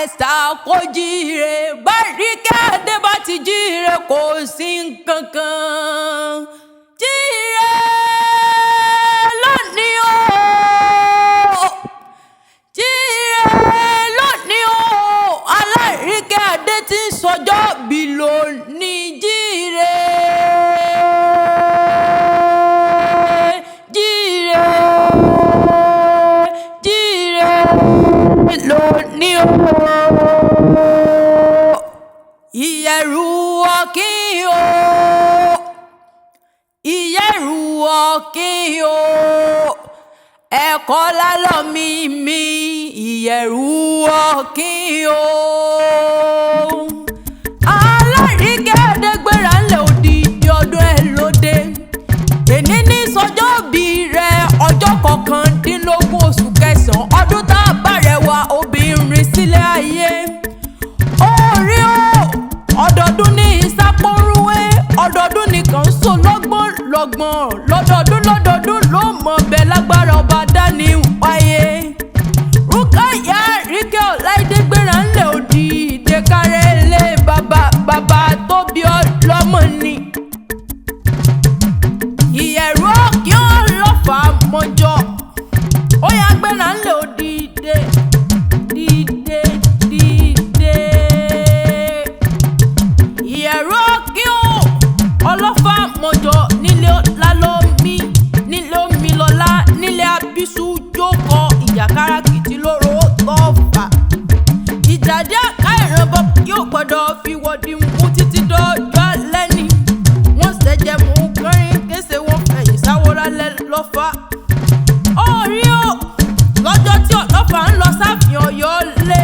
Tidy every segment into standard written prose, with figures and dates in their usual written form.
Esther kó jíire. Báríkẹ́ Adé bá ti jíire kò sí nǹkankan. Jíire lónìí o, jíire lónìí o, Aláríkẹ́ Adé tí ń sọjọ́ bí lónìí, jíire, jíire, jíire lónìí o. Ìyẹ̀rù ọ̀kín o, ìyẹ̀rù ọ̀kín o, ẹ̀kọ́ lálọ́ mi mi, ìyẹ̀rù ọ̀kín o. Aláríkẹ́ Adé gbéra ńlẹ̀ òdìdí ọdún ẹ̀ lóde. Èní ní sọjọ́ bí rẹ̀, ọjọ́ 19 oṣù kẹsàn-án ọdún tá a bá rẹ̀ wá obìnrin sílẹ̀ ayé. Orí o, ọdọọdún ní ìsápórúwé, ọdọọdún nìkan ń so lọ́gbọ̀n lọ́gbọ̀n, lọ́dọọdún lọ́dọọdún ló mọ̀ bẹ́ẹ̀ lágbára ọba dání wáyé. Rúkàyà Àríkẹ́ Ọláìdé gbéra ńlẹ̀ òdì ìdẹ́kárẹ́ ilé bàbá bàbá tó bí ọlọ́mọ ni. Ìyẹ̀rù ọ̀kín ọlọ́fà mọ́jọ, ó yá gbéra ńlẹ̀ òdì ìdè dìde dìde. Ìyẹ̀rù ọ̀kín ọlọ́fà mọ́jọ nílé lálọ́mí, nílé omilọ́lá, nílé abisu jókòó ìjàkára kìtì lóró tọ́fà. Ìjàdí àká ìrànbọ yóò gbọ́dọ̀ fi wọ́dí mú títí dọ́jọ́ alẹ́ ni. Wọ́n ṣẹ̀jẹ̀ mú kẹrin kése, wọ́n fẹ̀yìn sáwọ́rálẹ̀ lọ́fà. Orí o, lọ́jọ́ tí ọlọ́fà ń lọ sáfihàn Ọ̀yọ́ lé,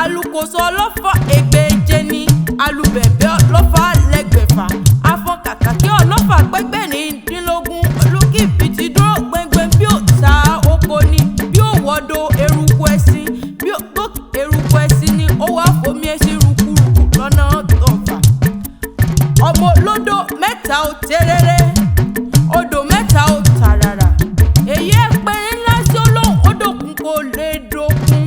alùkòso ọlọ́fà ẹgbẹ̀je ni, alùbẹ̀bẹ̀ ọlọ́fà lẹ́gbẹ̀fà, afọn kàkà kí ọlọ́fà pẹ́gbẹ̀rindínlógún, olùkìbìtì dúró gbẹngbẹng bí òòṣà oko ni, bí òwòdo eruku ẹṣin, bí ògbókè eruku ẹṣin ni, ó wá fomi ẹṣin rukuruku lọ́nà tọ̀fà. Ọmọ olódò mẹ́ta ò tẹ́rẹ́rẹ́, odò mẹ́ta ò tàràrà, èyí ẹ̀ pẹ́rín ńlá sí olóhùn ó dòkun kò lè dòkun,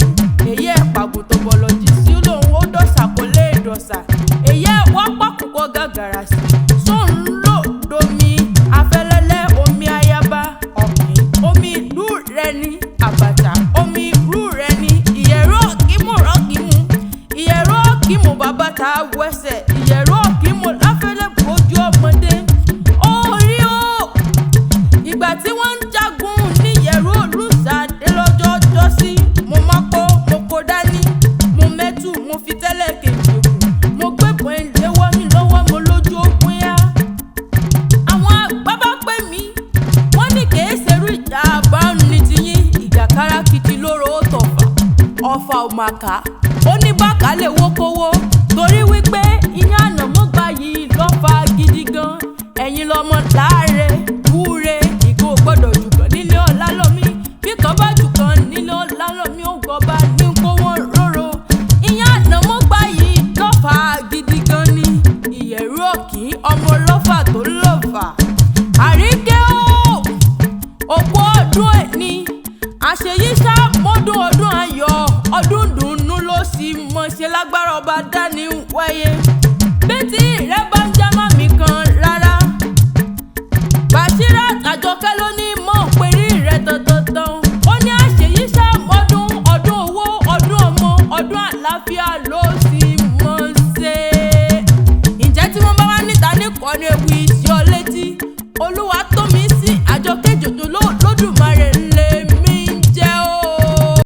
èyí ẹ̀ pàgùntàn bọ̀lọ̀jì sí olóhùn ó dọ̀sà kò lè dọ̀sà, èyí ẹ̀ wá pàkúkọ gàgàrà sí sóun lò domi afẹ́lẹ́lẹ́ omi ayaba ọ̀kìn, omi ìlú rẹ ní àbàtà, omi ìlú rẹ ní ìyẹ̀rú ọ̀kímù rọ́kìmù, ìyẹ̀rú ọ̀kímù bàbá ta wẹsẹ̀, ìyẹ̀rú ọ̀kímù láfẹ́lẹ́ bójú ọmọdé. Orí o, ìgbà tí wọ́n ń jagun ní ìyẹ̀rú Olùṣàdé lọ́jọ́ ọjọ́sí, mo má kó mo kó dání, mo mẹ́tù mo fi tẹ́lẹ̀ kejì òkun, mo gbébọn ìléwọ́ mi lọ́wọ́, mo lójú ogun yá. Àwọn àgbà bá pè mí, wọ́n ní kèé ṣerú ìjà àbánu ní tiyín, ìjà kárákìtì lóró tọ̀fà, ọ̀fà ò mà ká. Ó ní bákà lè wó kówó, torí wípé iyán ànàmọ́ gba yìí lọ́fà gidi gan. Ẹ̀yin lọmọ láàrẹ wúre, ìkó gbọ́dọ̀ jùkàn nílé ọ̀la lómi, bí kan bá jùkàn nílé ọ̀la lómi ó gbọ́ba ní kó wọ́n róró. Iyán ànàmọ́ gba yìí lọ́fà gidi gan ni, ìyẹ̀rú ọ̀kín ọmọ ọlọ́fà tó lọ́fà. Àríkẹ́ o, òkú ọdún ẹ̀ ni àṣeyí sá mọ́dún ọdún ayọ̀, ọdún dùnnú ló sì mọ̀ ṣe lágbára ọba dání.